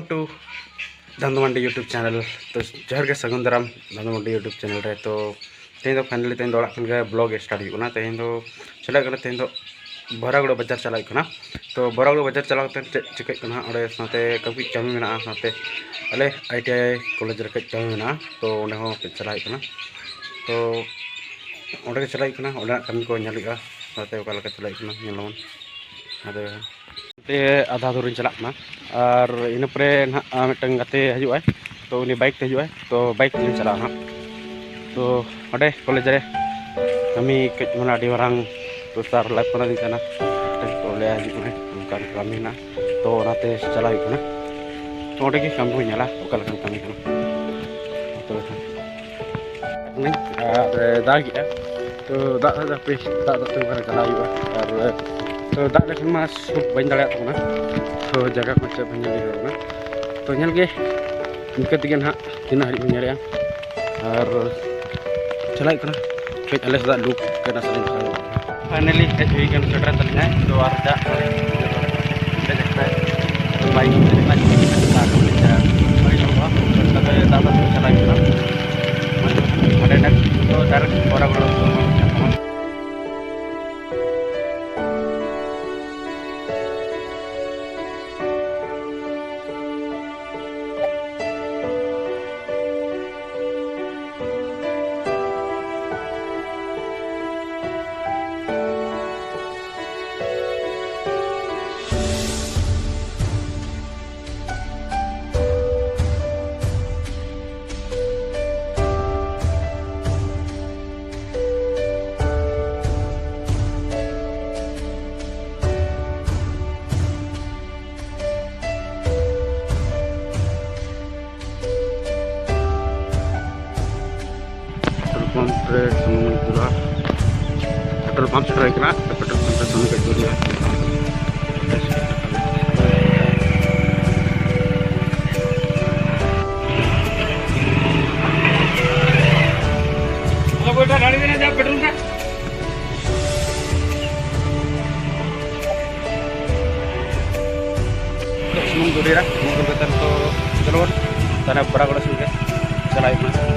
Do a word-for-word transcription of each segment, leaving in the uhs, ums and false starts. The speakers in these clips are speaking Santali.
ᱴᱩ ᱫᱷᱟᱱᱫᱩ ᱢᱟᱱᱰᱤ YouTube channel᱾ ᱛᱚ ᱡᱚᱦᱟᱨ ᱜᱮ, ᱥᱟᱹᱜᱩᱱ ᱫᱟᱨᱟᱢ ᱫᱷᱟᱱᱫᱩ ᱢᱟᱱᱰᱤ YouTube channel ᱨᱮ᱾ ᱛᱚ ᱛᱮᱦᱮᱧ ᱫᱚ finally ᱛᱮᱦᱮᱧ ᱫᱚ ᱚᱲᱟᱜ ᱠᱷᱚᱱ ᱜᱮ vlog start ᱦᱩᱭᱩᱜ ᱠᱟᱱᱟ᱾ ᱛᱮᱦᱮᱧ ᱫᱚ ᱪᱟᱞᱟᱜ ᱠᱟᱱᱟ, ᱛᱮᱦᱮᱧ ᱫᱚ ᱵᱚᱨᱟᱜᱚᱲ ᱵᱟᱡᱟᱨ ᱪᱟᱞᱟᱜ ᱦᱩᱭᱩᱜ ᱠᱟᱱᱟ᱾ ᱛᱚ ᱵᱚᱨᱟᱜᱚᱲ ᱵᱟᱡᱟᱨ ᱪᱟᱞᱟᱣ ᱠᱟᱛᱮ ᱪᱮᱫ ᱪᱤᱠᱟᱹᱜ ᱠᱟᱱᱟ ᱚᱸᱰᱮ, ᱥᱟᱶᱛᱮ ᱠᱟᱹᱡ ᱠᱟᱹᱢᱤ ᱢᱮᱱᱟᱜᱼᱟ, ᱥᱟᱶᱛᱮ ᱟᱞᱮ ᱟᱭ ᱴᱤ ᱟᱭ ᱠᱚᱞᱮᱡᱽ ᱨᱮ ᱠᱟᱹᱡ ᱠᱟᱹᱢᱤ ᱢᱮᱱᱟᱜᱼᱟ᱾ ᱛᱚ ᱚᱸᱰᱮ ᱦᱚᱸ ᱠᱟᱹᱡ ᱪᱟᱞᱟᱜ ᱦᱩᱭᱩᱜ ᱠᱟᱱᱟ᱾ ᱛᱚ ᱚᱸᱰᱮ ᱜᱮ ᱪᱟᱞᱟᱜ ᱦᱩᱭᱩᱜ ᱠᱟᱱᱟ, ᱚᱸᱰᱮᱱᱟᱜ ᱠᱟᱹᱢᱤ ᱠᱚ ᱧᱮᱞ ᱦᱩᱭᱩᱜᱼᱟ, ᱥᱟᱶᱛᱮ ᱚᱠᱟ ᱞᱮᱠᱟ ᱪᱟᱞᱟᱜ ᱦᱩᱭᱩᱜ ᱠᱟᱱᱟ ᱧᱮᱞ ᱟᱵᱚᱱ᱾ ᱟᱫᱚ ᱛᱮ ᱟᱫᱷᱟ ᱫᱷᱩᱨᱟᱹᱧ ᱪᱟᱞᱟᱜ ᱠᱟᱱᱟ, ᱟᱨ ᱤᱱᱟᱹ ᱯᱚᱨᱮ ᱱᱟᱦᱟᱜ ᱢᱤᱫᱴᱟᱝ ᱜᱟᱛᱮ ᱦᱤᱡᱩᱜᱼᱟᱭ, ᱛᱚ ᱩᱱᱤ bike ᱛᱮ ᱦᱤᱡᱩᱜᱼᱟᱭ, ᱛᱚ bike ᱛᱮᱞᱤᱧ ᱪᱟᱞᱟᱜᱼᱟ ᱦᱟᱸᱜ᱾ ᱛᱚ ᱚᱸᱰᱮ ᱠᱚᱞᱮᱡᱽ ᱨᱮ ᱠᱟᱹᱢᱤ ᱠᱟᱹᱡ ᱢᱟᱱᱮ ᱟᱹᱰᱤ ᱢᱟᱨᱟᱝ ᱫᱚᱨᱠᱟᱨ life ᱠᱟᱱᱟ ᱫᱤᱱ ᱠᱟᱱᱟ, ᱢᱤᱫᱴᱟᱝ ᱠᱚᱞᱮᱡᱽ ᱦᱤᱡᱩᱜ ᱠᱟᱱᱟ, ᱚᱱᱠᱟᱱ ᱠᱟᱹᱢᱤ ᱢᱮᱱᱟᱜᱼᱟ᱾ ᱛᱚ ᱚᱱᱟᱛᱮ ᱪᱟᱞᱟᱜ ᱦᱩᱭᱩᱜ ᱠᱟᱱᱟ᱾ ᱛᱚ ᱚᱸᱰᱮ ᱜᱮ ᱠᱟᱹᱢᱤ ᱠᱚ ᱧᱮᱞᱟ, ᱚᱠᱟ ᱞᱮᱠᱟᱱ ᱠᱟᱹᱢᱤ ᱠᱟᱱᱟ᱾ ᱛᱚᱵᱮ ᱠᱷᱟᱱ ᱠᱟᱹᱱᱟᱹᱧ ᱟᱨ ᱫᱟᱜᱮᱜᱼᱟ᱾ ᱛᱚ ᱫᱟᱜ ᱫᱟᱜ ᱦᱟᱯᱮ, ᱫᱟᱜ ᱫᱟᱜ ᱛᱮ ᱚᱠᱟᱨᱮ ᱪᱟᱞᱟᱣ ᱦᱩᱭᱩᱜᱼᱟ᱾ ᱟᱨ ᱛᱚ ᱫᱟᱜ ᱞᱮᱠᱷᱟᱱ ᱢᱟ ᱥᱩᱫ ᱵᱟᱹᱧ ᱫᱟᱲᱮᱭᱟᱜ ᱛᱟᱵᱚᱱᱟ᱾ ᱛᱚ ᱡᱟᱭᱜᱟ ᱠᱚ ᱪᱮᱫ ᱵᱟᱹᱧ ᱧᱮᱞ ᱦᱩᱭᱩᱜ ᱠᱟᱱᱟ᱾ ᱛᱚ ᱧᱮᱞ ᱜᱮ ᱤᱱᱠᱟᱹ ᱛᱮᱜᱮ ᱱᱟᱦᱟᱜ ᱛᱤᱱᱟᱹᱜ ᱦᱟᱹᱨᱤᱡ ᱵᱚᱱ ᱧᱮᱞᱮᱜᱼᱟ᱾ ᱟᱨ ᱪᱟᱞᱟᱜ ᱦᱩᱭᱩᱜ ᱠᱟᱱᱟ ᱠᱟᱹᱡ ᱟᱞᱮ ᱥᱮᱫᱟᱜ look ᱠᱟᱹᱡ ᱱᱟᱥᱮ ᱞᱤᱧ ᱫᱮᱠᱷᱟᱣ ᱧᱚᱜ ᱠᱟᱱᱟ᱾ Finally ᱦᱮᱡ ᱦᱩᱭ ᱠᱟᱱᱟ, ᱥᱮᱴᱮᱨ ᱮᱱ ᱛᱟᱹᱞᱤᱧᱟᱭ᱾ ᱛᱚ ᱟᱨ ᱪᱟᱜ ᱠᱟᱱᱟ ᱵᱟᱭᱤᱠ ᱛᱮ ᱞᱤᱧ ᱪᱟᱞᱟᱜ ᱠᱟᱱᱟ᱾ ᱛᱚᱵᱮ ᱫᱟᱜ ᱫᱟᱜ ᱛᱮ ᱪᱟᱞᱟᱜ ᱦᱩᱭᱩᱜ ᱠᱟᱱᱟ᱾ ᱦᱟᱸᱰᱮ ᱱᱮᱴ ᱫᱚ direct ᱵᱚᱨᱟᱵᱚᱨ Petrol pump ᱨᱮ ᱥᱩᱱᱩᱢ ᱤᱧ ᱫᱩᱞᱟ᱾ Petrol pump ᱥᱮᱴᱮᱨ ᱦᱩᱭ ᱠᱟᱱᱟ, petrol pump ᱨᱮ ᱥᱩᱱᱩᱢ ᱠᱟᱹᱡ ᱫᱩᱞ ᱦᱩᱭᱩᱜᱼᱟ᱾ ᱥᱩᱱᱩᱢ ᱫᱩᱞ ᱦᱩᱭᱩᱜᱼᱟ, ᱥᱩᱱᱩᱢ ᱫᱩᱞ ᱠᱟᱛᱮ ᱛᱚ ᱵᱟᱨᱟᱜᱚᱲᱟ ᱥᱮᱱ ᱜᱮ ᱪᱟᱞᱟᱜ ᱦᱩᱭᱩᱜ ᱠᱟᱱᱟ᱾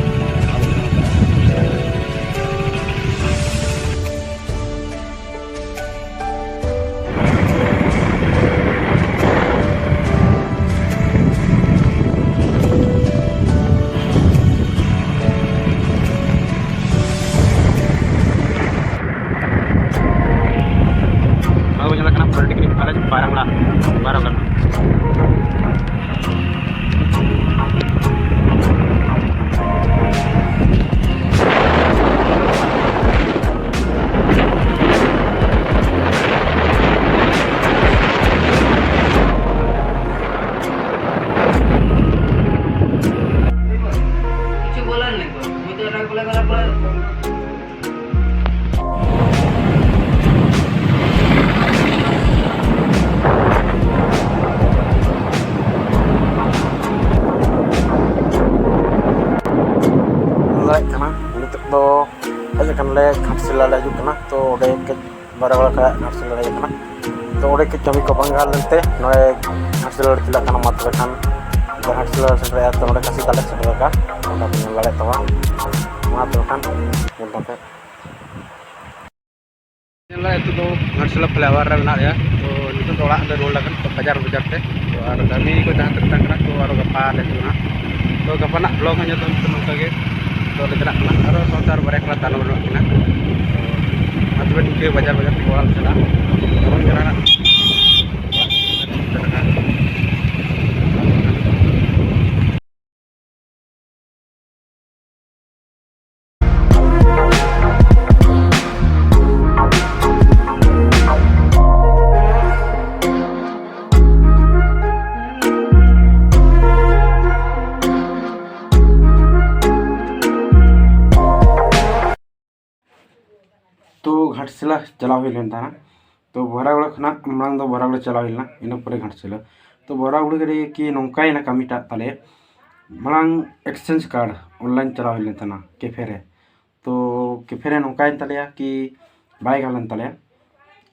ᱱᱚᱣᱟ ᱵᱚᱱ ᱧᱮᱞ ᱠᱟᱱᱟ Polytechnic College ᱵᱟᱨᱟᱜᱚᱲᱟ, ᱵᱟᱨᱟᱜᱚᱲᱟ᱾ ᱫᱟᱲᱮᱭᱟᱜ ᱠᱟᱱᱟ᱾ ᱱᱤᱛᱚᱜ ᱫᱚ ᱦᱮᱡ ᱟᱠᱟᱱᱟᱞᱮ, ᱜᱷᱟᱴᱥᱤᱞᱟ ᱞᱮ ᱦᱤᱡᱩᱜ ᱠᱟᱱᱟ᱾ ᱛᱚ ᱚᱸᱰᱮ ᱠᱟᱹᱡ ᱵᱟᱨᱟᱜᱚᱲᱟ ᱠᱷᱚᱱ ᱜᱷᱟᱴᱥᱤᱞᱟ ᱞᱮ ᱦᱮᱡ ᱟᱠᱟᱱᱟ᱾ ᱛᱚ ᱚᱸᱰᱮ ᱠᱟᱹᱡ ᱠᱟᱹᱢᱤ ᱠᱚ ᱵᱟᱝ ᱜᱟᱱ ᱞᱮᱱᱛᱮ ᱱᱚᱰᱮ ᱜᱷᱟᱴᱥᱤᱞᱟ ᱞᱮ ᱪᱟᱞᱟᱜ ᱠᱟᱱᱟ᱾ ᱢᱟ ᱛᱚᱵᱮ ᱠᱷᱟᱱ ᱜᱷᱟᱴᱥᱤᱞᱟ ᱞᱮ ᱥᱮᱴᱮᱨᱚᱜᱼᱟ, ᱛᱚ ᱱᱚᱰᱮ ᱠᱟᱹᱥᱤ ᱫᱟᱜ ᱞᱮ ᱥᱮᱴᱮᱨ ᱟᱠᱟᱫᱼᱟ, ᱚᱸᱰᱮ ᱯᱮ ᱧᱮᱞ ᱫᱟᱲᱮᱭᱟᱜ ᱛᱟᱵᱚᱱᱟ᱾ ᱢᱟ ᱛᱚᱵᱮ ᱠᱷᱟᱱ ᱧᱮᱞ ᱛᱟᱵᱚᱱ ᱯᱮ᱾ ᱧᱮᱞ ᱫᱟ, ᱱᱤᱛᱚᱜ ᱫᱚ ᱜᱷᱟᱴᱥᱤᱞᱟ flyover ᱨᱮ ᱢᱮᱱᱟᱜ ᱞᱮᱭᱟ᱾ ᱛᱚ ᱱᱤᱛᱚᱜ ᱫᱚ ᱚᱲᱟᱜ ᱞᱮ ᱨᱩᱣᱟᱹᱲ ᱞᱟᱹᱜᱤᱫ, ᱛᱚ ᱵᱟᱡᱟᱨ ᱵᱟᱡᱟᱨ ᱛᱮ᱾ ᱛᱚ ᱟᱨ ᱠᱟᱹᱢᱤ ᱠᱚ ᱡᱟᱦᱟᱸ ᱛᱤᱱᱟᱹᱜ ᱛᱟᱦᱮᱸ ᱠᱟᱱᱟ, ᱛᱚ ᱟᱨᱚ ᱜᱟᱯᱟ ᱞᱮ ᱦᱤᱡᱩᱜᱼᱟ ᱦᱟᱸᱜ᱾ ᱛᱚ ᱜᱟᱯᱟ ᱱᱟᱜ vlog ᱦᱚᱸ ᱧᱮᱞ ᱛᱟᱵᱚᱱ ᱯᱮ ᱱᱚᱝᱠᱟ ᱜᱮ᱾ ᱛᱚ ᱞᱮ ᱪᱟᱞᱟᱜ ᱠᱟᱱᱟ, ᱟᱨᱚ ᱥᱟᱶᱛᱮ ᱟᱨ ᱵᱟᱨᱭᱟ ᱠᱚᱲᱟ ᱛᱟᱭᱱᱚᱢ ᱨᱮ ᱢᱮᱱᱟᱜ ᱠᱤᱱᱟ᱾ ᱛᱚ ᱢᱟ ᱛᱚᱵᱮ ᱱᱤᱝᱠᱟᱹ ᱵᱟᱡᱟᱨ ᱵᱟᱡᱟᱨ ᱛᱮ ᱚᱲᱟᱜ ᱞᱮ ᱪᱟᱞᱟᱜᱼᱟ᱾ ᱛᱚ ᱵᱚᱱ ᱪᱟᱞᱟᱜᱼᱟ ᱱᱟᱜ᱾ ᱛᱚ ᱜᱷᱟᱴᱥᱤᱞᱟ ᱪᱟᱞᱟᱣ ᱦᱩᱭ ᱞᱮᱱ ᱛᱟᱦᱮᱱᱟ᱾ ᱛᱚ ᱵᱚᱦᱨᱟᱜᱚᱲᱟ ᱠᱷᱚᱱᱟᱜ ᱢᱟᱲᱟᱝ ᱫᱚ ᱵᱚᱦᱨᱟᱜᱚᱲᱟ ᱪᱟᱞᱟᱣ ᱦᱩᱭ ᱞᱮᱱᱟ, ᱤᱱᱟᱹ ᱯᱚᱨᱮ ᱜᱷᱟᱴᱥᱤᱞᱟ᱾ ᱛᱚ ᱵᱚᱦᱨᱟᱜᱚᱲᱟ ᱨᱮ ᱠᱤ ᱱᱚᱝᱠᱟᱭᱮᱱᱟ ᱠᱟᱹᱢᱤᱴᱟᱜ ᱛᱟᱞᱮ, ᱢᱟᱲᱟᱝ exchange card online ᱪᱟᱞᱟᱣ ᱦᱩᱭ ᱞᱮᱱ ᱛᱟᱦᱮᱱᱟ ᱠᱮᱯᱷᱮ ᱨᱮ᱾ ᱛᱚ ᱠᱮᱯᱷᱮ ᱨᱮ ᱱᱚᱝᱠᱟᱭᱮᱱ ᱛᱟᱞᱮᱭᱟ ᱠᱤ ᱵᱟᱭ ᱜᱟᱱ ᱞᱮᱱ ᱛᱟᱞᱮᱭᱟ᱾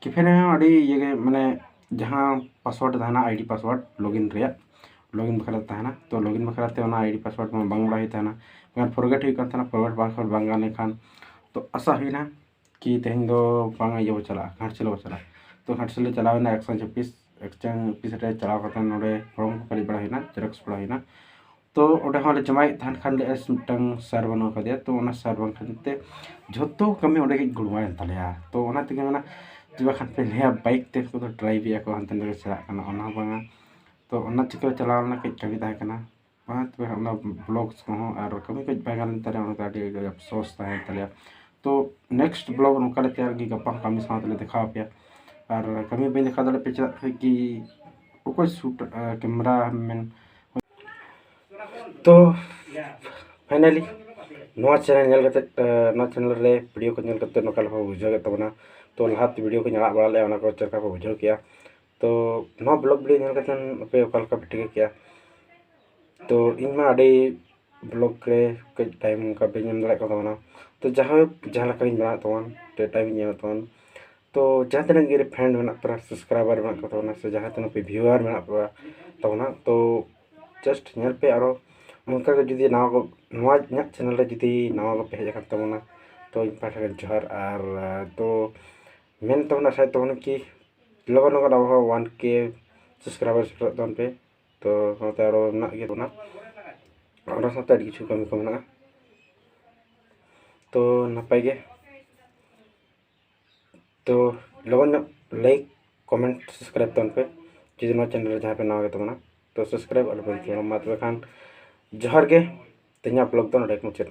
ᱠᱮᱯᱷᱮ ᱨᱮᱦᱚᱸ ᱟᱹᱰᱤ ᱤᱭᱟᱹ ᱜᱮ, ᱢᱟᱱᱮ ᱡᱟᱦᱟᱸ password ᱛᱟᱦᱮᱱᱟ, ID password login ᱨᱮᱭᱟᱜ, ᱞᱚᱜᱤᱱ ᱵᱟᱠᱷᱨᱟ ᱛᱟᱦᱮᱱᱟ᱾ ᱛᱚ ᱞᱚᱜᱤᱱ ᱵᱟᱠᱷᱨᱟ ᱛᱮ ᱚᱱᱟ ᱟᱭᱰᱤ ᱯᱟᱥᱣᱟᱨᱰ ᱢᱟ ᱵᱟᱝ ᱵᱟᱲᱟᱭ ᱦᱩᱭᱩᱜ ᱛᱟᱦᱮᱱᱟ, ᱢᱮᱱᱠᱷᱟᱱ ᱯᱷᱚᱨᱜᱮᱴ ᱦᱩᱭᱩᱜ ᱠᱟᱱ ᱛᱟᱦᱮᱱᱟ᱾ ᱯᱷᱚᱨᱜᱮᱴ ᱯᱟᱥᱣᱟᱨᱰ ᱵᱟᱝ ᱜᱟᱱ ᱞᱮᱱᱠᱷᱟᱱ, ᱛᱚ ᱟᱥᱟ ᱦᱩᱭᱱᱟ ᱠᱤ ᱛᱮᱦᱮᱧ ᱫᱚ ᱵᱟᱝ ᱤᱭᱟᱹ ᱵᱚ ᱪᱟᱞᱟᱜᱼᱟ, ᱜᱷᱟᱴᱥᱤᱞᱟᱹ ᱵᱚ ᱪᱟᱞᱟᱜᱼᱟ᱾ ᱛᱚ ᱜᱷᱟᱴᱥᱤᱞᱟᱹ ᱪᱟᱞᱟᱣ ᱮᱱᱟ ᱮᱠᱥᱪᱮᱧᱡᱽ ᱚᱯᱷᱤᱥ᱾ ᱮᱠᱥᱪᱮᱧᱡᱽ ᱚᱯᱷᱤᱥ ᱨᱮ ᱪᱟᱞᱟᱣ ᱠᱟᱛᱮ ᱱᱚᱰᱮ ᱯᱷᱚᱨᱢ ᱠᱚ ᱯᱮᱨᱮᱡ ᱵᱟᱲᱟ ᱦᱩᱭᱱᱟ, ᱡᱮᱨᱚᱠᱥ ᱵᱟᱲᱟ ᱦᱩᱭᱱᱟ᱾ ᱛᱚ ᱚᱸᱰᱮ ᱦᱚᱸ ᱞᱮ ᱡᱚᱢᱟᱭᱮᱫ ᱛᱟᱦᱮᱱ ᱠᱷᱟᱱ ᱞᱮ ᱢᱤᱫᱴᱟᱝ ᱥᱟᱨ ᱵᱟᱹᱱᱩᱜ ᱟᱠᱟᱫᱮᱭᱟ᱾ ᱛᱚ ᱚᱱᱟ ᱥᱟᱨ ᱵᱟᱝ ᱠᱷᱟᱹᱛᱤᱨ ᱛᱮ ᱡᱷᱚᱛᱚ ᱠᱟᱹᱢᱤ ᱚᱸᱰᱮ ᱜᱮ ᱜᱚᱲᱚᱣᱟᱭᱮᱱ ᱛᱟᱞᱮᱭᱟ᱾ ᱛᱚ ᱚᱱᱟ ᱛᱮᱜᱮ ᱢᱮᱱᱟ ᱡᱮ ᱵᱟᱠᱷᱟᱱ ᱯᱮ ᱞᱟᱹᱭᱟ ᱵᱟᱭᱤᱠ ᱛᱮ ᱩᱱᱠᱩ ᱫᱚ ᱰᱨᱟᱭᱤᱵᱷ ᱮᱫᱟ ᱠᱚ, ᱦᱟᱱᱛᱮ ᱱᱟᱛᱮ ᱠᱚ ᱪᱟᱞᱟᱜ ᱠᱟᱱᱟ, ᱚᱱᱟ ᱦᱚᱸ ᱵᱟᱝᱟ᱾ ᱛᱚ ᱚᱱᱟ ᱪᱤᱠᱟᱹ ᱪᱟᱞᱟᱣ ᱨᱮᱱᱟᱜ ᱠᱟᱹᱡ ᱠᱟᱹᱢᱤ ᱛᱟᱦᱮᱸ ᱠᱟᱱᱟ, ᱢᱟ ᱛᱚᱵᱮ ᱚᱱᱟ ᱵᱞᱚᱜ ᱠᱚᱦᱚᱸ ᱟᱨ ᱠᱟᱹᱢᱤ ᱠᱚ ᱵᱟᱭ ᱜᱟᱱ ᱞᱮᱱ ᱛᱟᱞᱮᱭᱟ, ᱚᱱᱟᱛᱮ ᱟᱹᱰᱤ ᱟᱹᱰᱤ ᱟᱯᱥᱳᱥ ᱛᱟᱦᱮᱸᱭᱮᱱ ᱛᱟᱞᱮᱭᱟ᱾ ᱛᱚ ᱱᱮᱠᱥᱴ ᱵᱞᱚᱜ ᱱᱚᱝᱠᱟ ᱞᱮ ᱛᱮᱭᱟᱨ ᱜᱮ, ᱜᱟᱯᱟ ᱦᱚᱸ ᱠᱟᱹᱢᱤ ᱥᱟᱶ ᱛᱮᱞᱮ ᱫᱮᱠᱷᱟᱣ ᱟᱯᱮᱭᱟ᱾ ᱟᱨ ᱠᱟᱹᱢᱤ ᱵᱟᱹᱧ ᱫᱮᱠᱷᱟᱣ ᱫᱟᱲᱮᱭᱟᱯᱮᱭᱟ ᱪᱮᱫᱟᱜ ᱠᱷᱟᱡ ᱠᱤ ᱚᱠᱚᱭ ᱥᱩᱴ ᱠᱮᱢᱨᱟ ᱢᱮᱱ᱾ ᱛᱚ ᱯᱷᱟᱭᱱᱟᱞᱤ ᱱᱚᱣᱟ ᱪᱮᱱᱮᱞ ᱧᱮᱞ ᱠᱟᱛᱮ, ᱱᱚᱣᱟ ᱪᱮᱱᱮᱞ ᱨᱮ ᱵᱷᱤᱰᱤᱭᱳ ᱠᱚ ᱧᱮᱞ ᱠᱟᱛᱮ ᱱᱚᱝᱠᱟ ᱞᱮᱠᱟ ᱠᱚ ᱵᱩᱡᱷᱟᱹᱣ ᱠᱮᱫ ᱛᱟᱵᱚᱱᱟ᱾ ᱛᱚ ᱞᱟᱦᱟᱛᱮ ᱵᱷᱤᱰᱤᱭᱳ ᱠᱚᱧ ᱟᱲᱟᱜ ᱵᱟᱲᱟ ᱞᱮᱫᱼᱟ, ᱚᱱᱟ ᱠᱚ ᱪᱮᱫ ᱞᱮᱠᱟ ᱠᱚ ᱵᱩᱡᱷᱟᱹᱣ ᱠᱮᱜᱼᱟ? ᱛᱚ ᱱᱚᱣᱟ ᱵᱞᱚᱜ ᱵᱷᱤᱰᱤᱭᱳ ᱧᱮᱞ ᱠᱟᱛᱮ ᱟᱯᱮ ᱚᱠᱟ ᱞᱮᱠᱟ ᱯᱮ ᱴᱷᱤᱠᱟᱹ ᱠᱮᱜᱼᱟ? ᱛᱚ ᱤᱧ ᱢᱟ ᱟᱹᱰᱤ ᱵᱞᱚᱜ ᱨᱮ ᱠᱟᱹᱡ ᱴᱟᱭᱤᱢ ᱚᱱᱠᱟ ᱵᱟᱹᱧ ᱮᱢ ᱫᱟᱲᱮᱭᱟᱜ ᱠᱟᱱ ᱛᱟᱵᱚᱱᱟ᱾ ᱛᱚ ᱡᱟᱦᱟᱸ ᱡᱟᱦᱟᱸ ᱞᱮᱠᱟᱧ ᱵᱮᱱᱟᱣᱮᱫ ᱛᱟᱵᱚᱱ, ᱛᱚ ᱴᱟᱭᱤᱢ ᱤᱧ ᱮᱢᱮᱫ ᱛᱟᱵᱚᱱ᱾ ᱛᱚ ᱡᱟᱦᱟᱸ ᱛᱤᱱᱟᱹᱜ ᱜᱮ ᱯᱷᱨᱮᱱᱰ ᱢᱮᱱᱟᱜ ᱯᱮᱭᱟ, ᱥᱟᱵᱥᱠᱨᱟᱭᱵᱟᱨ ᱢᱮᱱᱟᱜ ᱠᱚ ᱛᱟᱵᱚᱱᱟ, ᱥᱮ ᱡᱟᱦᱟᱸ ᱛᱤᱱᱟᱹᱜ ᱯᱮ ᱵᱷᱤᱭᱩᱣᱟᱨ ᱢᱮᱱᱟᱜ ᱠᱚᱣᱟ ᱛᱟᱵᱚᱱᱟ, ᱛᱚ ᱡᱟᱥᱴ ᱧᱮᱞ ᱯᱮ᱾ ᱟᱨᱚ ᱚᱱᱠᱟ ᱜᱮ ᱡᱩᱫᱤ ᱱᱟᱣᱟ ᱠᱚ, ᱱᱚᱣᱟ ᱤᱧᱟᱹᱜ ᱪᱮᱱᱮᱞ ᱨᱮ ᱡᱩᱫᱤ ᱱᱟᱣᱟ ᱠᱚᱯᱮ ᱦᱮᱡ ᱟᱠᱟᱱ ᱛᱟᱵᱚᱱᱟ, ᱛᱚ ᱤᱧ ᱯᱟᱦᱴᱟ ᱠᱷᱚᱱ ᱡᱚᱦᱟᱨ᱾ ᱟᱨ ᱛᱚ ᱢᱮᱱ ᱛᱟᱵᱚᱱᱟ ᱥᱟᱭ ᱛᱟᱵᱚᱱ ᱠᱤ ᱞᱚᱜᱚᱱ ᱞᱚᱜᱚᱱ ᱟᱵᱚ ᱦᱚᱸ ᱚᱣᱟᱱ ᱠᱮ ᱥᱟᱵᱥᱠᱨᱟᱭᱵᱟᱨ ᱥᱮᱴᱮᱨᱚᱜ ᱛᱟᱵᱚᱱ ᱯᱮ᱾ ᱛᱚ ᱥᱟᱶᱛᱮ ᱟᱨᱚ ᱢᱮᱱᱟᱜ ᱜᱮ ᱛᱟᱵᱚᱱᱟ, ᱚᱱᱟ ᱥᱟᱶᱛᱮ ᱟᱹᱰᱤ ᱠᱤᱪᱷᱩ ᱠᱟᱹᱢᱤ ᱠᱚ ᱢᱮᱱᱟᱜᱼᱟ᱾ ᱛᱚ ᱱᱟᱯᱟᱭ ᱜᱮ, ᱛᱚ ᱞᱚᱜᱚᱱ ᱧᱚᱜ ᱞᱟᱭᱤᱠ, ᱠᱚᱢᱮᱱᱴ, ᱥᱟᱵᱥᱠᱨᱟᱭᱤᱵ ᱛᱟᱵᱚᱱ ᱯᱮ᱾ ᱡᱩᱫᱤ ᱱᱚᱣᱟ ᱪᱮᱱᱮᱞ ᱨᱮ ᱡᱟᱦᱟᱸᱭ ᱯᱮ ᱱᱟᱣᱟ ᱜᱮ ᱛᱟᱵᱚᱱᱟ, ᱛᱚ ᱥᱟᱵᱥᱠᱨᱟᱭᱤᱵ ᱟᱞᱚ ᱯᱮ ᱦᱤᱲᱤᱧᱟ᱾ ᱢᱟ ᱛᱚᱵᱮ ᱠᱷᱟᱱ ᱡᱚᱦᱟᱨ ᱜᱮ, ᱛᱮᱦᱮᱧᱟᱜ ᱵᱞᱚᱜ ᱫᱚ ᱱᱚᱰᱮ ᱜᱮ ᱢᱩᱪᱟᱹᱫ᱾